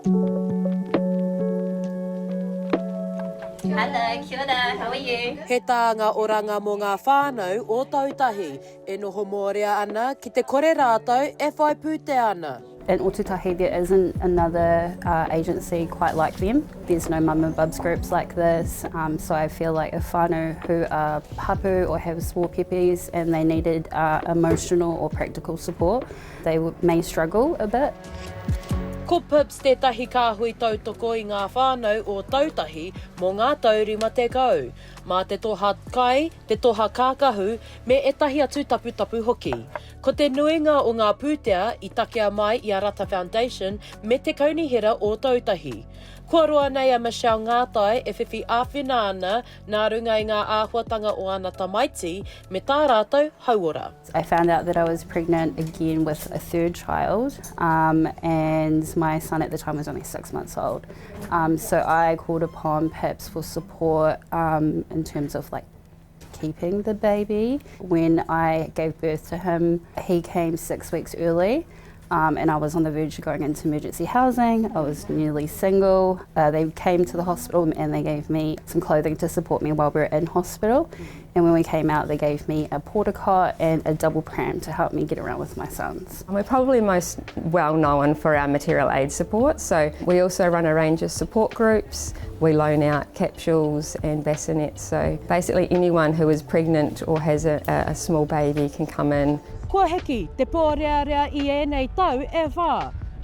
Hello, kia ora, how are you? He tānga oranga mō ngā whānau o Tautahi e noho mōrea ana ki te kore rātou e whai pūtea ana. In Ōtautahi there isn't another uh, agency quite like them. There's no mum and bubs groups like this, um, so I feel like if whānau who are hapu or have small pepis and they needed uh, emotional or practical support, they may struggle a bit. Ko Pips tētahi kāhui tautoko i ngā whānau o Tautahi mō ngā tau 50. Mā te toha kai, te toha kākahu, me ētahi atu taputapu hoki. Ko te nuinga o ngā pūtea i takea mai i a Rata Foundation me te Kaunihera o Tautahi. Kua roa nei a Michelle Ngātai e whiwhi āwhina ana nā runga i ngā āhuatanga o ana tamaiti me tā rātou hauora. I found out that I was pregnant again with a third child um, and my son at the time was only six months old. Um, so I called upon PIPS for support um, in terms of like keeping the baby. When I gave birth to him, he came six weeks early. Um, and I was on the verge of going into emergency housing. I was newly single. Uh, they came to the hospital and they gave me some clothing to support me while we were in hospital. And when we came out, they gave me a porta cot and a double pram to help me get around with my sons. We're probably most well known for our material aid support. So we also run a range of support groups. We loan out capsules and bassinets. So basically anyone who is pregnant or has a, a small baby can come in. Kua hiki te pōrearea i ēnei tau e whā.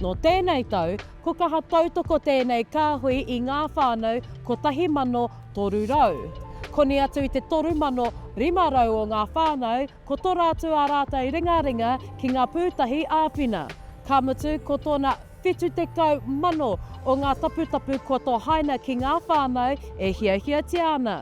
Nō tēnei tau, ko kaha tautoko tēnei kāhui i ngā whānau 1,300. Koni atu i te 3,500 o ngā whānau ko tora atu ā rātou ringaringa ki ngā pūtahi āwhina. Ka mutu, ko tōna 70,000 o ngā taputapu kua tohaina ki ngā whānau e hiahiatia ana.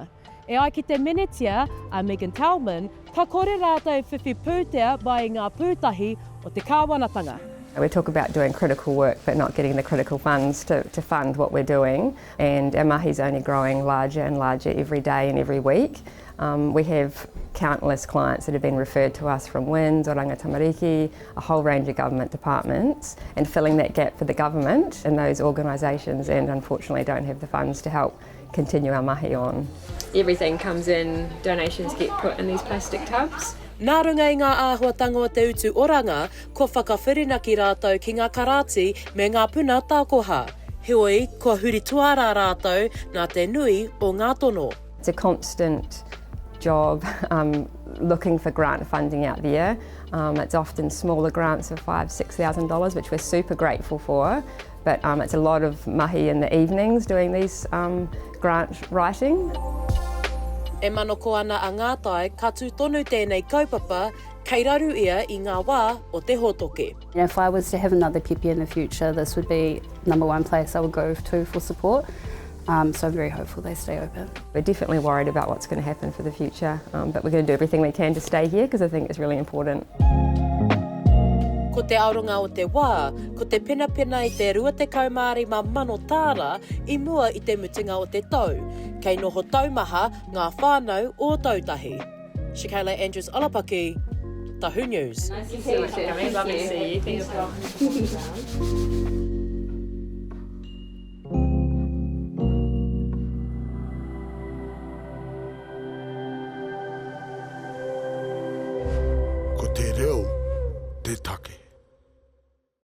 E ai ki te Menetia, a Megan Tellman, ka kore rātou whiwhi pūtea mai i ngā pūtahi o te kāwanatanga. We talk about doing critical work but not getting the critical funds to, to fund what we're doing and our mahi's only growing larger and larger every day and every week. Um, we have countless clients that have been referred to us from WINZ, Oranga Tamariki, a whole range of government departments, and filling that gap for the government and those organisations and unfortunately don't have the funds to help continue our mahi on. Everything comes in, donations get put in these plastic tubs. Nā runga i ngā āhuatanga o te utu oranga, kua whakawhirinaki rātou ki ngā karāti me ngā puna tākoha. Heoi, kua huri tuarā rātou nā te nui o ngā tono. It's a constant job um, looking for grant funding out there. Um, it's often smaller grants of five, $6,000, which we're super grateful for. But um, it's a lot of mahi in the evenings doing these um, grant writing. E manoko ana a Ngātai ka tū tonu tēnei kaupapa kei raru ia i ngā wā o te hōtoke. And if I was to have another pepe in the future, this would be number one place I would go to for support. Um, so I'm very hopeful they stay open. We're definitely worried about what's going to happen for the future, um, but we're going to do everything we can to stay here because I think it's really important. Ko te aronga o te wā, ko te penapena i te 25,000 tāra i mua i te mutunga o te tau, kei noho taumaha ngā whānau o Ōtautahi. Shakayla Andrews Alapaki, Tahu News. Nice to see you. Lovely to see you. Thanks.